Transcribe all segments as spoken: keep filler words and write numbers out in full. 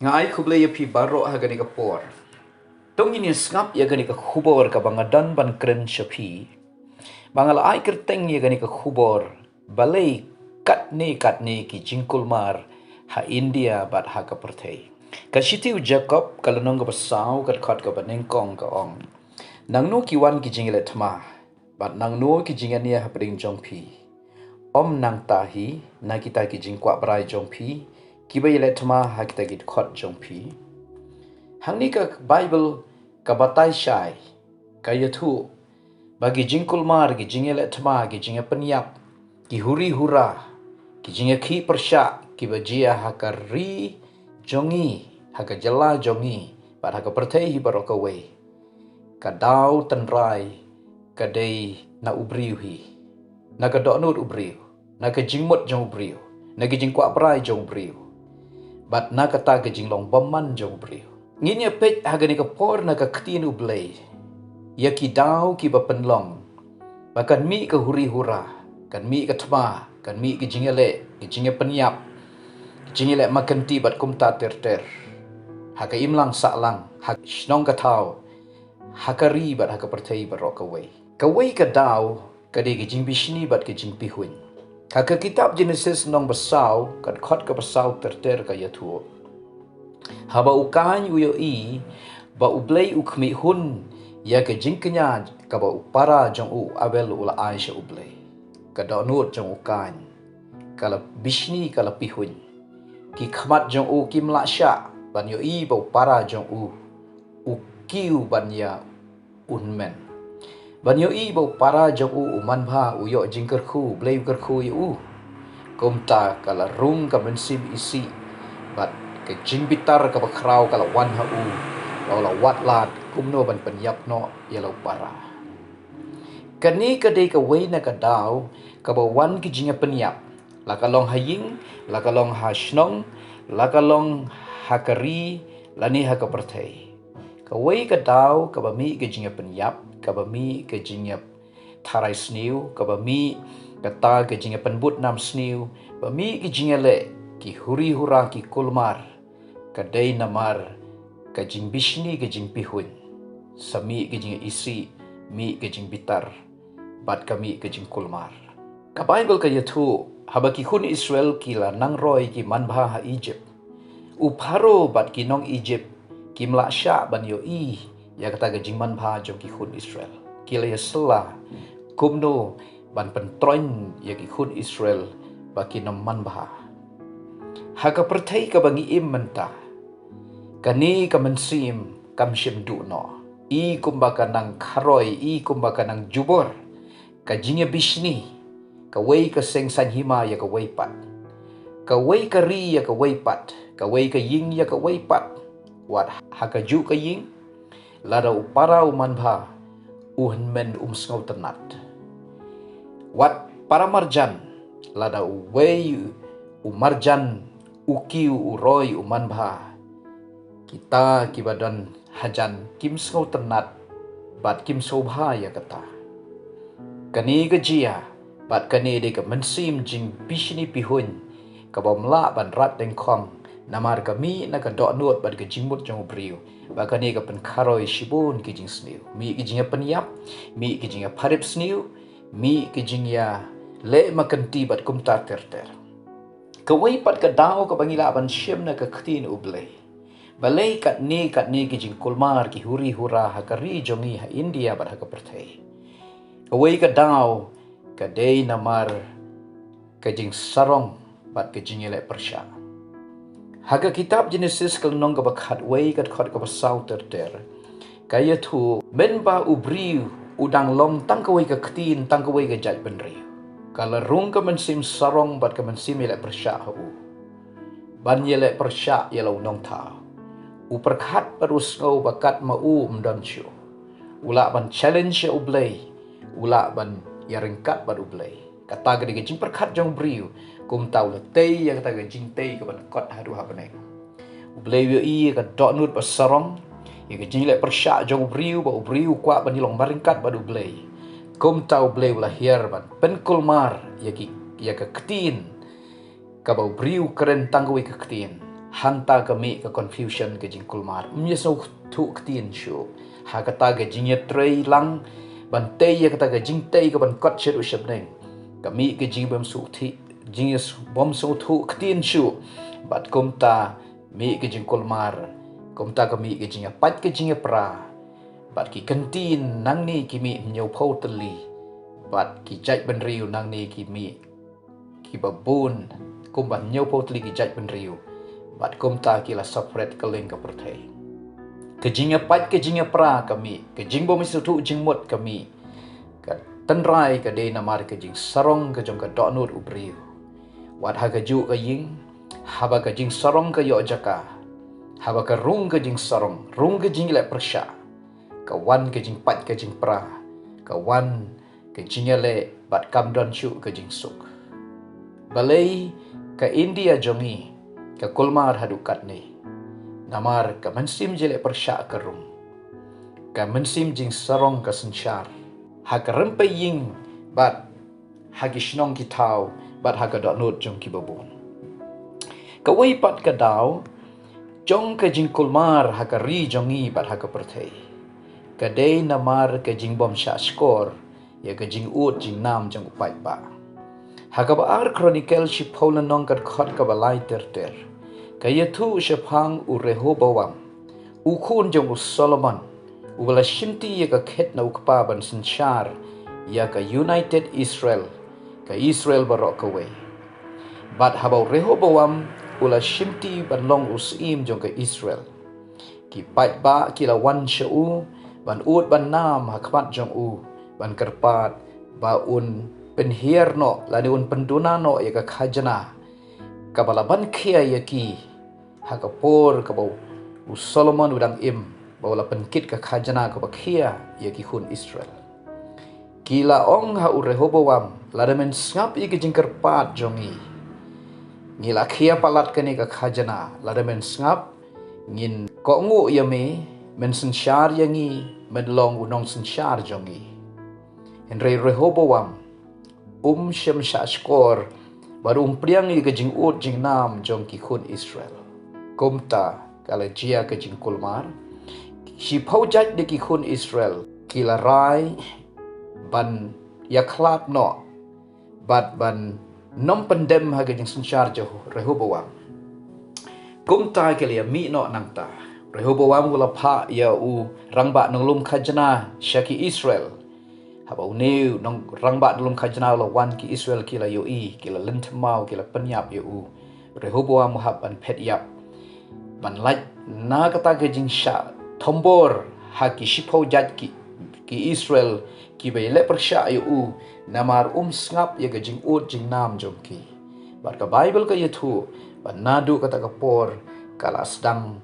Nga ai khublei ïa phi baroh ha kane ka por. To ngin ïa sngap ïa kane ka khubor kaba nga don ban kren sha phi. Ba nga la ai kyrteng ïa kane ka khubor, balei katne katne ki jingkulmar ha India bad ha ka pyrthei. Ka shithi u Jakob ka lynnong kaba saw ka dkhot kaba nyngkong ka ong, nangno ki wan ki jingïaleh thma, bad nangno ki jingïania hapdeng jong phi? Ym nangta hi na kita ki jingkwah brai jong phi kiba ïaleh thma ha kita ki dkhot jong phi? Hangne ka Baibl ka batai shai, ka ïathuh ba ki jingkulmar, ki jingïaleh thma, ki jingïapynïap, ki huri hura, ki jingïakhih pyrshah kiba jia ha ka ri jong ngi, ha ka jylla jong ngi, bad ha ka pyrthei hi baroh kawei, ka daw tynrai ka dei na u briew hi, na ka dohnud u briew, na ka jingmut jong u briew, na ka jingkwah brai jong u briew, bad na kata ka jinglong bymman jong u briew. Ngin ïa peit ha kane ka por na ka ktien u Blei ïa ki daw kiba pynlong ba kan mih ka huri hura, kan mih ka thma, kan mih ka jingïaleh, ka jingïapynïap, ka jingïaleh markynti bad kumta ter ter, ha ka imlang sahlang, ha shnong ka thaw, ha ka ri bad ha ka pyrthei baroh kawei. Kawei ka daw ka dei ka jingbishni bad ka jingpihuiñ. Ha ka kitab Genesis lynnong ba saw, ka dkhot kaba saw ter ter ka ïathuh, haba u Kain u ïohi ba u Blei u khmih hun ïa ka jingkñia kaba u para jong u Abel u la ai sha u Blei, ka dohnud jong u Kain ka la bishni, ka la pihuiñ. Ki khmat jong u kim lah shah ban ïohi ba u para jong u u kiew ban ïa u hynmen, ban ïohi ba u para jong u u manbha u ïoh jingkyrkhu, u Blei u kyrkhu ïa u. Kumta ka la rung ka mynsiem isih bad ka jingbitar kaba khraw ka la wan ha u, ba u la wad lad kumno ban pynïap noh ïa la u para. Kane ka dei kawei na ka daw kaba wan ki jingïapynïap, la ka long ha ïing, la ka long ha shnong, la ka long ha ka ri, lane ha ka pyrthei. Kawei ka daw kaba mih ka jingïapynïap, kaba mih ka jingïap tharai sniew, kaba mih kata ka jingïapynbud nam sniew, ba mih ka jingïaleh, ki huri hura, ki kulmar, ka dei namar ka jingbishni, ka jingpihuiñ. Sa mih ka jingïaisih, mih ka jingbitar, bad ka mih ka jingkulmar. Ka Baibl ka ïathuh, haba ki khun Israel ki la nang roi ki manbha ha Egypt, u Pharaoh bad ki nong Egypt kim lah shah ban ïohi ïa kata ka jingmanbha jong ki khun Israel. Ki la ïasylla kumno ban pyntroiñ ïa ki khun Israel ba kin ym manbha. Ha ka pyrthei kaba ngi im mynta, kane ka mynsiem kam shym duh noh. I kumba ka nang kharoi, i kumba ka nang jubor ka jingïabishni, kawei ka seng saiñ hima ïa kawei pat, kawei ka ri ïa kawei pat, kawei ka ïing ïa kawei pat. Wat ha kajuh ka ïing, lada u para u manbha u hynmen um sngewtynnat. Wat para marjan, lada uwei u marjan u kiew u roi u manbha, kita kiba don hajan kim sngewtynnat bad kim sngewbha ïa kata. Kane ka jia bad kane dei ka mynsiem jingbishni pihuiñ kaba ym lah ban rat dyngkhong, namar ka mih na ka dohnud bad ka jingmut jong u briew. Ba kane ka pynkharoi shibun ki jingsniew, mih ki jingïapynïap, mih ki jingïapharip sniew, mih ki jingïaleh makynti bad kumta ter ter. Kawei pat ka daw kaba ngi lah ban shim na ka ktien u Blei. Balei katne katne ki jingkulmar, ki huri hura ha ka ri jong ngi ha India bad ha ka pyrthei? Kawei ka daw ka dei namar ka jingsarong bad ka jingïaleh pyrshah. Ha ka kitab Genesis ka lynnong kaba khatwei ka dkhot kaba saw ter ter, ka ïathuh, mynba u briew u dang long tang kawei ka ktien, tang kawei ka jaitbynriew, ka la rung ka mynsiem sarong bad ka mynsiem ïaleh pyrshah ha u, ban ïaleh pyrshah ïa la u nongthaw. U pyrkhat bad u sngew ba kat ma u ym don shuh. U lah ban challenge ïa u Blei, u lah ban ïaryngkat bad u Blei. Kata ka dei ka jingpyrkhat jong u briew. Kumta u la tei ïa kata ka jingtei kaba nyngkong haduh ha bneng. U Blei u ïohi ïa ka dohnud ba sarong, ïa ka jingleh pyrshah jong u briew, ba u briew u kwah ban ïalong marryngkat bad u Blei. Kumta u Blei u la hiar ban pynkulmar ïa ki, ïa ka ktien, kaba u briew u kren tang kawei ka ktien. Hangta ka mih ka confusion, ka jingkulmar. Ym ïa sngewthuh ktien shuh. Ha kata ka jingïatrei lang ban tei ïa kata ka jingtei ka ban kot shaduh shabneng, ka mih ka jingbymsngewthuh, jingïabymsngewthuh ktien shuh. Bad kumta mih ka jingkulmar, kumta ka mih ka jingïapait ka jingïapra. Bad ki kyntien nangne ki mih hynñiewphew tylli, bad ki jaitbynriew nangne ki mih kiba bun kumba hynñiewphew tylli ki jaitbynriew. Bad kumta ki la separate kylleng ka pyrthei. Ka jingïapait ka jingïapra ka mih, ka jingbymsngewthuh jingmut ka mih. Ka tynrai ka dei namar ka jingsarong ka jong ka dohnud u briew. Wat ha kajuh ka ïing, haba ka jingsarong ka ïoh jaka, haba ka rung ka jingsarong, rung ka jingïaleh pyrshah, ka wan ka jingpait ka jingpra, ka wan ka jingïaleh bad kam don shuh ka jingsuk. Balei ka India jong ngi ka kulmar haduh katne? Namar ka mynsiem jingïaleh pyrshah ka rung. Ka mynsiem jingsarong ka synshar ha ka rympei ïing bad ha ki shnong ki thaw bad ha ka dohnud jong kiba bun. Kawei pat ka daw jong ka jingkulmar ha ka ri jong ngi bad ha ka pyrthei ka dei namar ka jingbymshah shkor ïa ka jingud jingnam jong u paidbah. Ha kaba ar Chronicle shiphew lynnong ka dkhot kaba lai ter ter, ka ïathuh shaphang u Rehoboam, u khun jong u Solomon, uba la shimti ïa ka khet na u kpa ban synshar ïa ka United Israel, ka Israel baroh kawei. Bad haba u Rehoboam u la shimti ban long u syiem jong ka Israel, ki paidbah ki la wan sha u ban ud ban nam ha khmat jong u, ban kyrpad ba un pynhiar noh lane un pynduna noh ïa ka khajna kaba la ban khia ïa ki ha ka por kaba u Solomon u dang im, ba u la pynkit ka khajna kaba khia ïa ki khun Israel. Ki la ong ha u Rehoboam, lada men sngap ïa ka jingkyrpad jong ngi, ngi la khia palat kane ka khajna. Lada men sngap, ngin kohnguh ïa me, men synshar ïa ngi, men long u nongsynshar jong ngi. Hynrei Rehoboam um shym shah shkor bad um pdiang ïa ka jingud jingnam jong ki khun Israel. Kumta ka la jia ka jingkulmar. Shiphew jait de ki khun Israel ki la rai ban ïakhlad noh bad ban nym pyndem ha ka jingsynshar jong Rehoboam. Kumta ki la ïamih noh nangta. Rehoboam u la phah ïa u rangbah nonglum khajna sha ki Israel. Haba une u nong rangbah nonglum khajna u la wan, ki Israel ki la ïohi, ki la lynthem maw, ki la pynïap ïa u. Rehoboam u hap ban phet ïap, ban lait na kata ka jingshah thombor ha ki shiphew jait ki, ki Israel kiba ïaleh pyrshah ïa u, namar um sngap ïa ka jingud jingnam jong ki. Bad ka Baibl ka ïathuh ba naduh kata ka por ka la sdang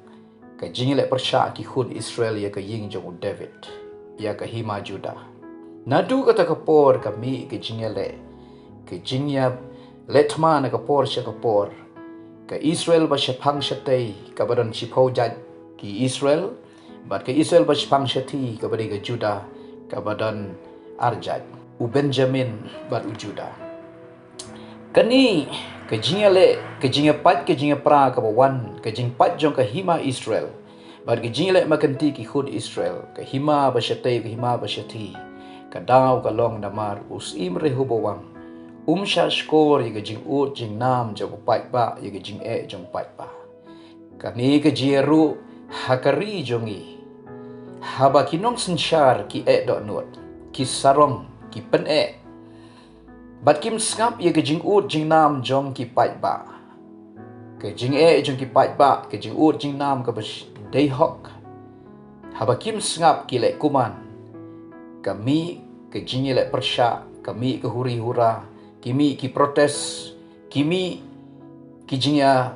ka jingïaleh pyrshah ki khun Israel ïa ka ïing jong u David, ïa ka hima Judah. Naduh kata ka por ka mih ka jingïaleh, ka jingïaleh thma na ka por sha ka por. Ka Israel ba shaphang shatei kaba don shiphew jait ki Israel, bad ka Israel ba shaphang shathie kaba dei ka Judah kaba don ar jait, u Benjamin bad u Judah. Kane ka jingïaleh, ka jingïapait, ka jingïapra kaba wan, ka jingpait jong ka hima Israel bad ka jingïaleh markynti ki khun Israel, ka hima ba shatei, ka hima ba shathie, ka daw ka long namar u Syiem Rehoboam um shah shkor ïa ka jingud jingnam jong u paidbah, ïa ka jingeh jong u paidbah. Kane ka jia ruh ha ka ri jong ngi, haba ki nongsynshar ki eh dohnud, ki sarong, ki pyneh, bad kim sngap ïa ka jingud jingnam jong ki paidbah, ka jingeh jong ki paidbah, ka jingud jingnam kaba sh-, dei hok. Haba kim sngap, ki leh kumne, ka mih ka jingïaleh pyrshah, ka mih ka huri hura, ki mih ki protest, ki mih ki jingïa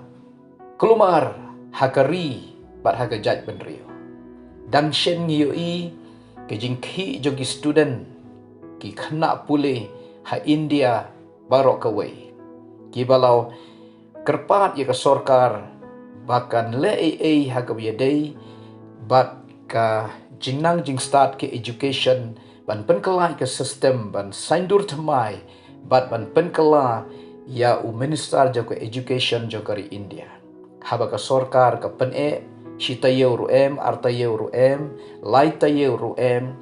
kulmar ha ka ri bad ha ka jaitbynriew. Dang shen ngi ïohi ka jingkhih jong ki student, ki khynnah pule ha India baroh kawei, kiba la kyrpad ïa ka sorkar ba kan leh ei ei ha kaba ïadei bad ka jingnang jingstad ka education, ban pynkylla ïa ka system, ban saiñdur thymmai bad ban pynkylla ïa u minister jong ka education jong ka ri India. Haba ka sorkar ka pyneh, shi taïew ruh em, ar taïew ruh em, lai taïew ruh em,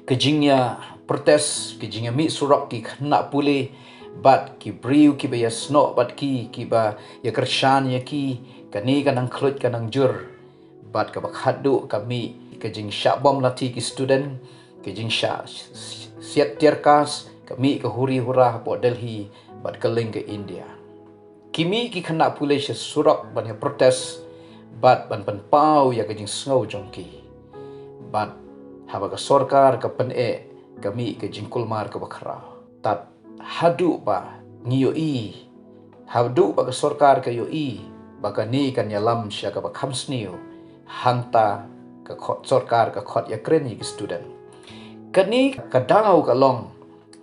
ka jingïa protest, ka jingïa mih surok ki khynnah pule, bad ki briew kiba ïa snoh bad ki, kiba ïa kyrshan ïa ki, kane ka nang khluit ka nang jur. Bad kaba khadduh ka mih ka jingshah bom lathi ki student, ka jingshah siat tear gas, ka mih ka huri hura hapoh Delhi, bad kylleng ka India. Ki mih ki khynnah pule sha surok ban ïa protest, bad ban pynpaw ïa ka jingsngew jong ki. Bad haba ka sorkar ka pyneh, ka mih ka jingkulmar kaba khraw. Tad haduh ba ngi ïohi, haduh ba ka sorkar ka ïohi ba kane kan ïalam sha kaba kham sniew, hangta ka khot sorkar ka khot ïakren ïa ki student. Kane ka daw ka long,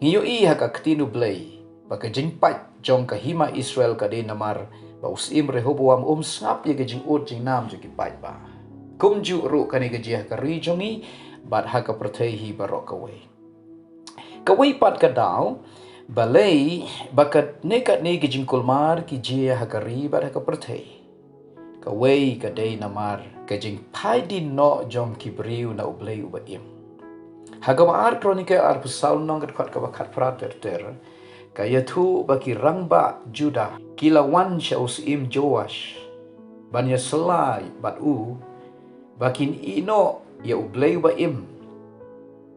ngi ïohi ha ka ktien U Blei ba ka jingpait jong ka hima Israel ka dei namar ba u Syiem Rehoboam um sngap ïa ka jingud jingnam jong ki paidbah. Kumjuh ruh kane ka jia ha ka ri jong ngi bad ha ka pyrthei hi baroh kawei. Kawei pat ka daw, balei ba kane kane ka jingkulmar ki jia ha ka ri bad ha ka pyrthei. Kawei ka dei namar ka jingphaidien noh jong ki briew na U Blei uba im. Ha kaba ar Chronicle arphew saw lynnong ka dkhot kaba khatphra ter ter, ka ïathuh ba ki rangbah Judah ki la wan sha u Syiem Joash ban ïasylla bad u ba kin ïehnoh ïa U Blei uba im,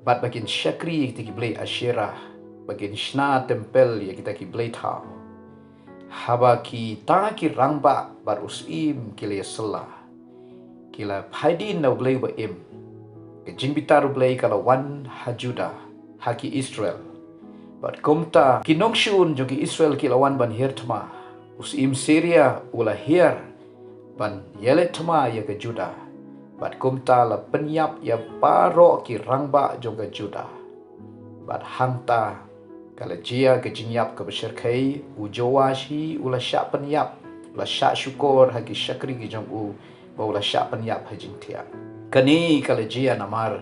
bad ba kin shakri ïa kita ki blei Asherah, ba kin shna tempel ïa kita ki blei thaw. Haba kita ki rangbah bad u syiem ki la ïasylla, ki la phaidien na U Blei uba im, ka jingbitar U Blei ka la wan ha Judah, ha ki Israel. Bad kumta ki nongshun jong ki Israel ki la wan ban hiar thma. U syiem Syria u la hiar ban ïaleh thma ïa ka Judah. Bad kumta la pynïap ïa baroh ki rangbah jong ka Judah. Bad hangta ka la jia ka jingïap kaba shyrkhei, u Joash hi u la shah pynïap, u la shah shukor ha ki shakri ki jong u, ba u la shah pynïap ha jingthiah. Kane ka la jia namar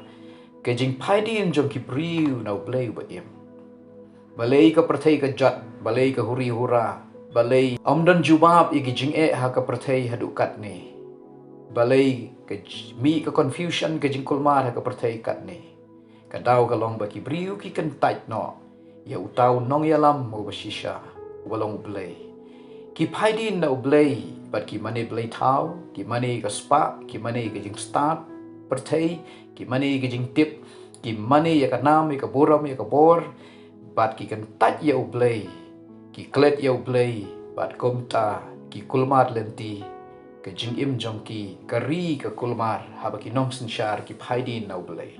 ka jingphaidien jong ki briew na U Blei uba im. Balei ka pyrthei ka jot, balei ka huri hura, balei ym don jubab ïa ki jingeh ha ka pyrthei haduh katne. Balei ka j-, mih ka confusion, ka jingkulmar ha ka pyrthei katne. Ka daw ka long ba ki briew ki kyntait noh ïa uta u nongïalam uba shisha, uba long U Blei. Ki phaidien na U Blei, bad ki mane blei thaw, ki mane ka spah, ki mane ka jingstad pyrthei, ki mane ka jingtip, ki mane ïa ka nam, ïa ka burom, ïa ka bor, bad ki kyntait ïa U Blei, ki klet ïa U Blei, bad kumta ki kulmar lynti, ka jingim jong ki ka ri ka kulmar, haba ki nongsynshar ki phaidien na U Blei.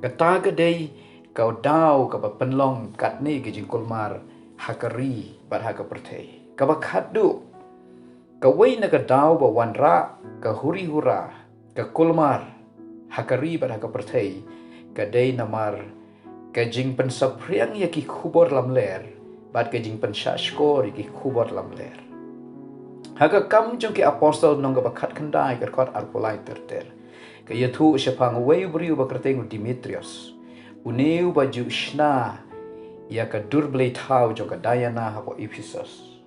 Kata ka dei ka daw kaba pynlong katne ka jingkulmar ha ka ri bad ha ka pyrthei. Kaba khatduh, kawei na ka daw ba wanrah ka huri hura, ka kulmar ha ka ri bad ha ka pyrthei, ka dei namar ka jingpynsaphriang ïa ki khubor lamler bad ka jingpynshah shkor ïa ki khubor lamler. Ha ka Kam jong ki Apostol lynnong kaba khatkhyndai ka dkhot arphew lai ter ter, ka ïathuh shaphang uwei u briew ba kyrteng u Demetrius, une uba ju shna ïa ka dur blei thaw jong ka Diana hapoh Ephesus.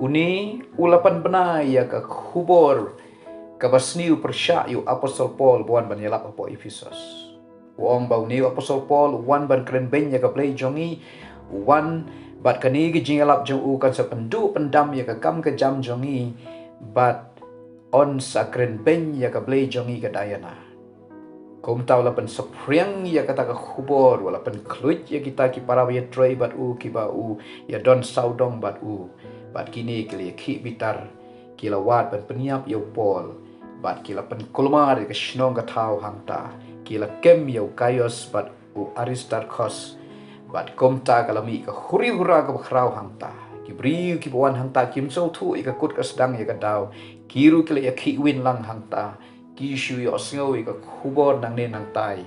Une u la pynbna ïa ka khubor kaba sniew pyrshah ïa u Apostol Paul ba wan ban ïalap hapoh Ephesus. U ong ba une u Apostol Paul u wan ban kren beiñ ïa ka Blei jong ngi, u wan bad kane ka jingïalap jong u kan sa pynduh pyndam ïa ka kam ka jam jong ngi, bad yn sa kren beiñ ïa ka blei jong ngi ka Diana. Kumta u la pynsaphriang ïa kata ka khubor, u la pynkhluit ïa kita ki para ba ïatrei bad u, kiba u ïadon sawdong bad u. Bad kine ki la ïakhih bitar, ki la wad ban pynïap ïa u Paul. Bad ki la pynkulmar ïa ka shnong ka thaw hangta, ki la kem ïa u Gaius bad u Aristarkhus. Bad kumta ka la mih ka huri hura kaba khraw hangta. Ki briew kiba wan hangta kim sngewthuh ïa ka kut ka sdang ïa ka daw. Ki ruh ki la ïakhih win lang hangta. Ki shu ïohsngew ïa ka khubor nangne nangtai.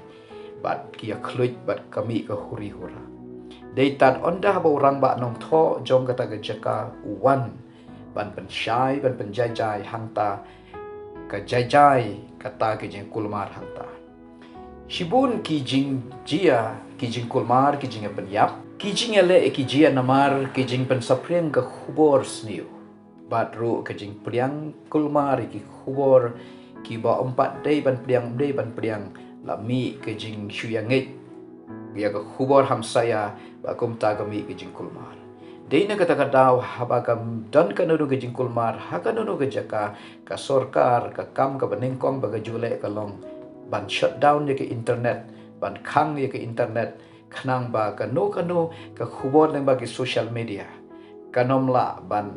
Bad ki ïakhluit bad ka mih ka huri hura. Dei tad ynda ba u rangbah nongthoh jong kata ka jaka u wan ban pynshai, ban pynjaijai hangta, ka jaijai kata ka jingkulmar hangta. Shibun ki jingjia, ki jingkulmar, ki jingïapynïap, ki jingïaleh ki jia namar ki jingpynsaphriang ka khubor sniew. Bad ruh ka jingpdiang kulmar ïa ki khubor kiba ym pat dei ban pdiang, ym dei ban pdiang, la mih ka jingshu ïa ngeit ïa ka khubor hamsaia, bad kumta ka mih ka jingkulmar. Dei na kata ka daw, haba ka don kano kano ka jingkulmar ha kano kano ka jaka, ka sorkar, ka kam kaba nyngkong ba ka ju leh ka long ban shutdown ïa ka internet, ban khang ïa ka internet, khnang ba kano kano ka khubor lyngba ki social media kan ym lah ban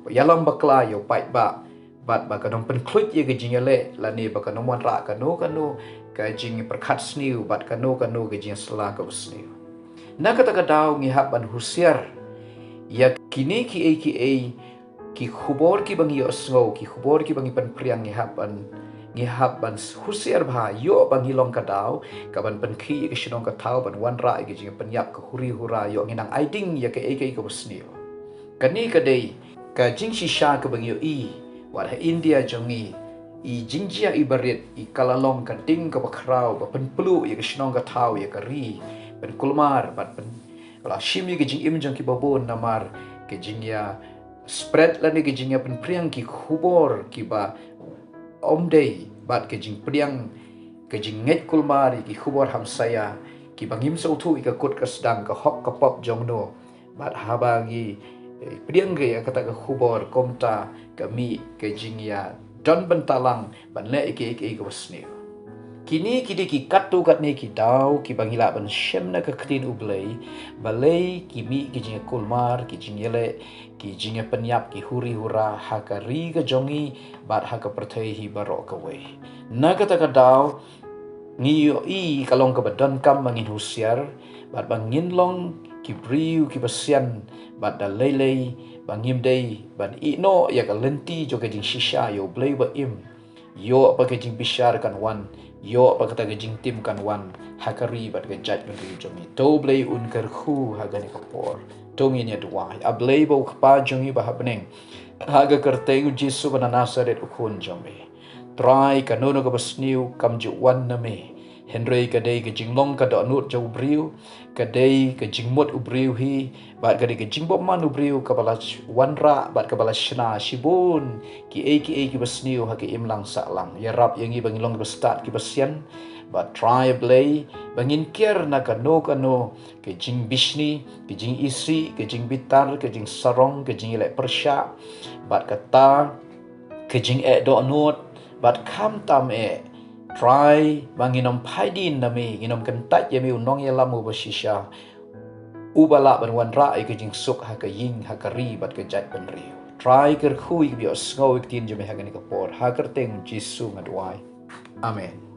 ïalam bakla ïa u paidbah, bad ba kan ym pynkhluit ïa ka jingïaleh, lane ba kan ym wanrah kano kano ka jingpyrkhat sniew bad kano kano ka jingïasylla kaba sniew. Na kata ka daw ngi hap ban husiar ïa kine kiei kiei ki khubor kiba ngi ïohsngew, ki khubor kiba ngi pynphriang, ngi hap ban, ngi hap ban husiar bha, ïoh ba ngi long ka daw kaban pynkhih ïa ka shnong ka thaw, ban wanrah ïa ka jingpynïap, ka huri hura, ïoh ngi nang ai ding ïa kaei kaei kaba sniew. Kane ka dei ka jingshisha kaba ngi ïohi, wat ha India jong ngi, i jingjia iba rit i ka la long ka ding kaba khraw ba pynpluh ïa ka shnong ka thaw, ïa ka ri, pynkulmar bad pyn, la shim ïa ka jingim jong kiba bun namar ka jingïa spread lane ka jingïa pynphriang ki khubor kiba ym dei, bad ka jingpdiang, ka jingngeit kulmar ïa ki khubor hamsaia kiba ngim sngewthuh ïa ka kut ka sdang, ka hok ka pop jong no. Bad haba ngi, eh, pdiang ïa kata ka khubor, kumta ka mih ka jingïa don bynta lang ban leh ïa kiei kiei kaba sniew. Kine ki dei ki katto katne ki daw kiba ngi lah ban shem na ka ktien U Blei, balei ki mih ki jingïakulmar, ki jingïaleh, ki jingïapynïap, ki huri hura ha ka ri ka jong ngi bad ha ka pyrthei hi baroh kawei. Na kata ka daw, ngi ïohi ka long kaba donkam ba ngin husiar bad ba ngin long ki briew kiba sian, bad da lei lei ba ngim dei ban ïeh noh ïa ka lynti jong ka jingshisha, ïa U Blei ba im. Ïoh ba ka jingbishar kan wan, ïoh ba kata ka jingtim kan wan ha ka ri bad ka jaitbynriew jong ngi. To U Blei un kyrkhu ha kane ka por. To ngin ïa duwai. A Blei ba u Kpa jong ngi ba ha bneng, ha ka kyrteng U Jisu ba na Nasaret, U Khun jong me, Trai, kano kano kaba sniew kam ju wan na me, hynrei ka dei ka jinglong ka dohnud jong u briew, ka dei ka jingmut u briew hi, bad ka dei ka jingbymman u briew kaba la sh-, wanrah bad kaba la shna shibun kiei kiei kiba sniew ha ka imlang sahlang. Ïarap ïa ngi ba ngin long kiba stad kiba sian, bad Trai Blei, ba ngin kiar na kano kano ka jingbishni, ka jingisih, ka jingbitar, ka jingsarong, ka jingïaleh pyrshah, bad kata ka jingeh dohnud, bad khamtam eh, Trai, ba ngin ym phai dien na me, ngin ym kyntait ïa me, U Nongïalam uba shisha, uba lah ban wanrah ïa ka jingsuk ha ka ïing, ha ka ri bad ka jaitbynriew. Trai, kyrkhu ïa kiba ïohsngew ïa ka ktien jong me ha kane ka por. Ha ka kyrteng U Jisu nga duwai. Amen.